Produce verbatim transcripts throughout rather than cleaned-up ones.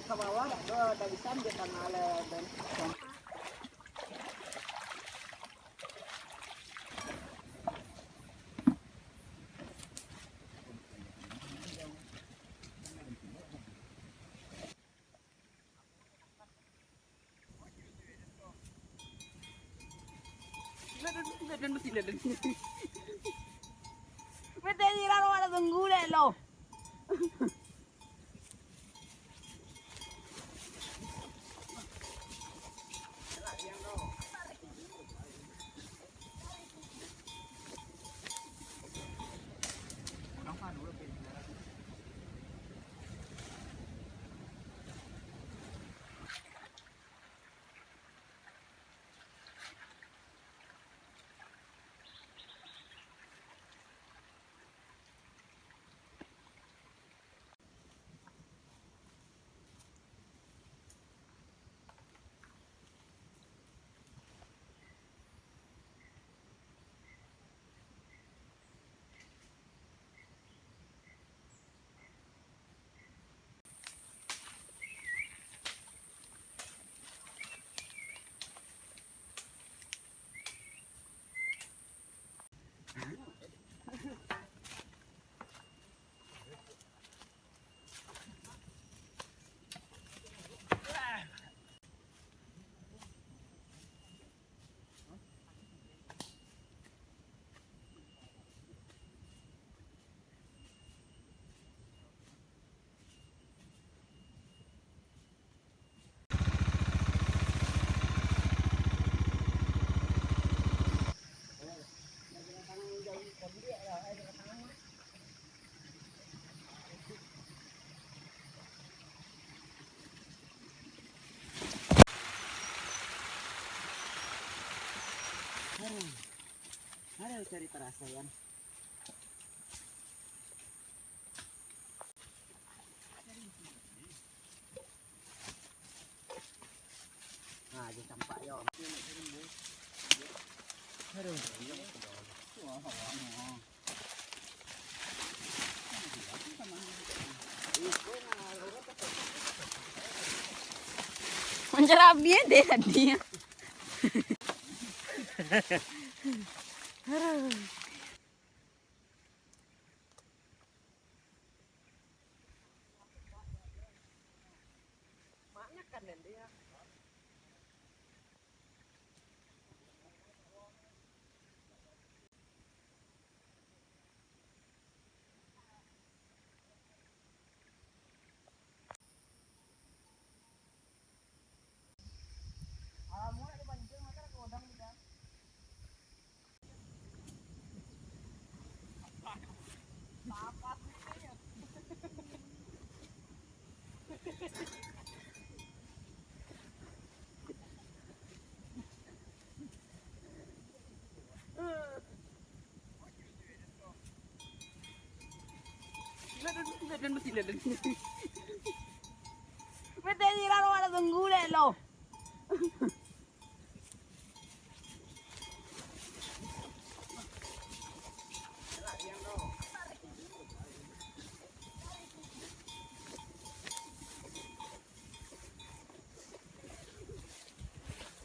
Ka bawah dak do, dak bisa ambiak tanah lai, dan Betul, jiran awak dah tunggu dek lo. Aduh, aduh, cari perasaan. Nah, dia campak yo. Aduh. Mancarabi deh tadi. Aduh. Betul, jiran awak dah tunggu dek lo.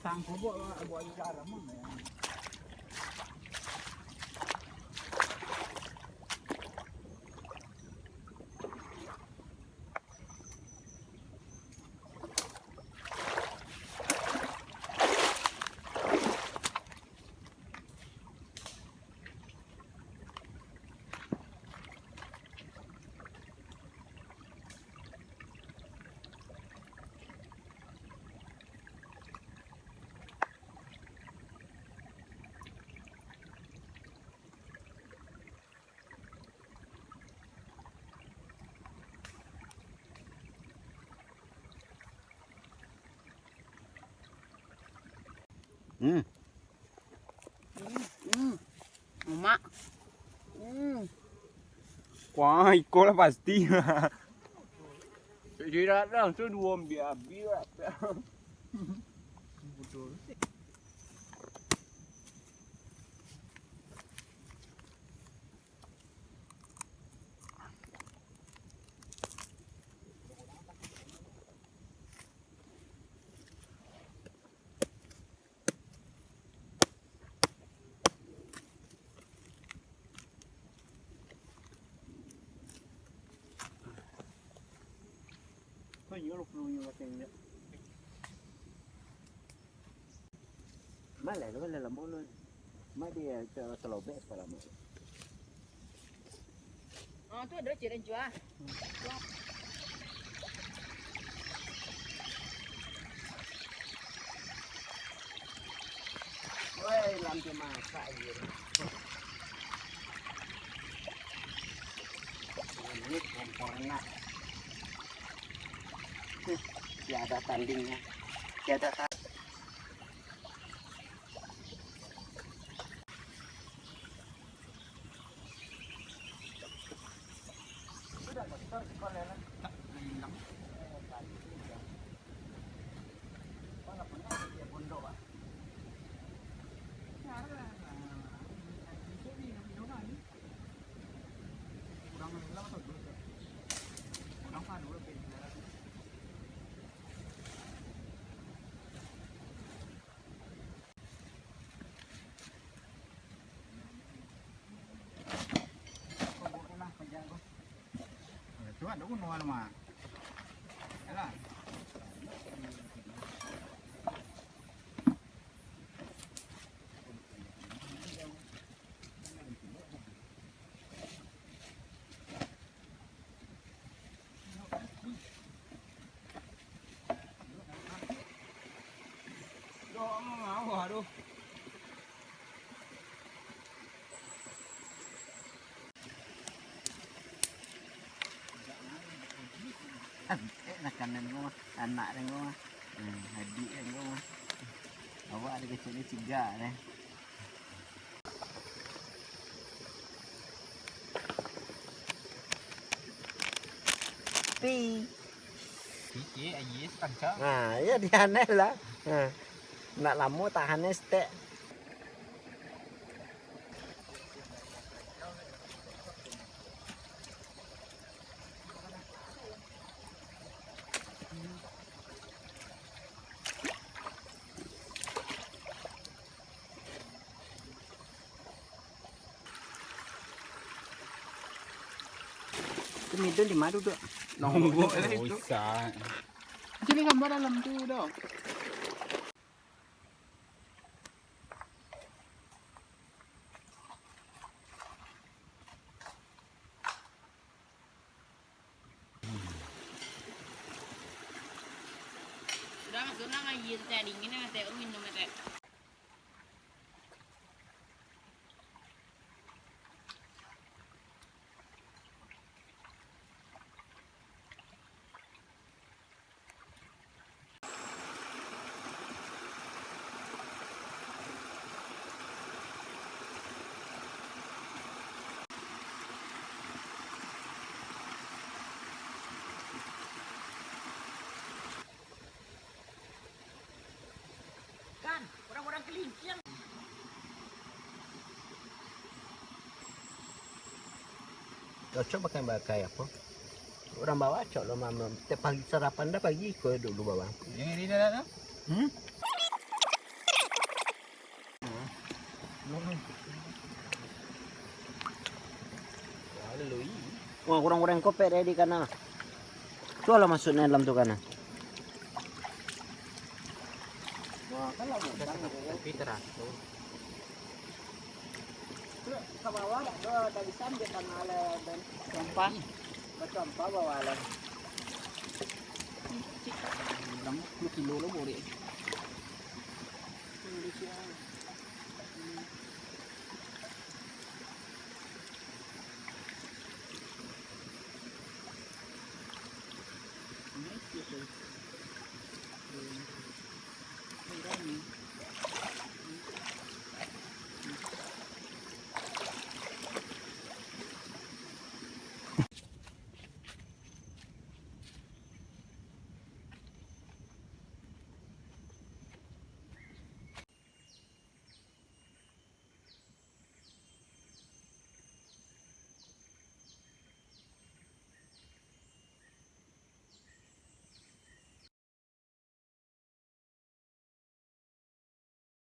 Sangko buat, buat garam mana ya? Hmm. Hmm, hmm. Mak. Hmm. Wah, iko lah pasti. Jirat langsung duo ambiak abih lah. Malah, malah lambo lo. Mak dia te-, telobek kepala mak. Oh, tu ada cik Rencu ah. Woi, lampu masak je. Ini kompor nak. Tiada tandingnya. Tiada tanding. Eh, makanan ko mah, anak den ko mah, eh, adik den ko mah. Awak ado kecek ni cigak deh. Pi. Sikik, aia sakancang. Nah, ya dianeh lah. Nah. Nak lamo tahan stek. Tu midun di ma duduak? Nonggok lah itu. Usah. Sini gambar dalam tu dah. Sudah, sudah, aia teh dingin, teh minum teh. Kan, orang-orang kelinciang. Cocok pakai, pakai apo? Urang bawah cok lo, mama. Tiap pagi sarapan dah pagi, ko dulu bawah. Yang ini dah, dah. Hmm? Wah, urang-urang kopek dari kana. Cubolah masuaknyo dalam tu kana. Tapi teratur. Ka bawah dak do, dak bisa ambiak tanah lah, Ben. Sampah. Basampah bawah lah. Urang puluah kilo lo borek.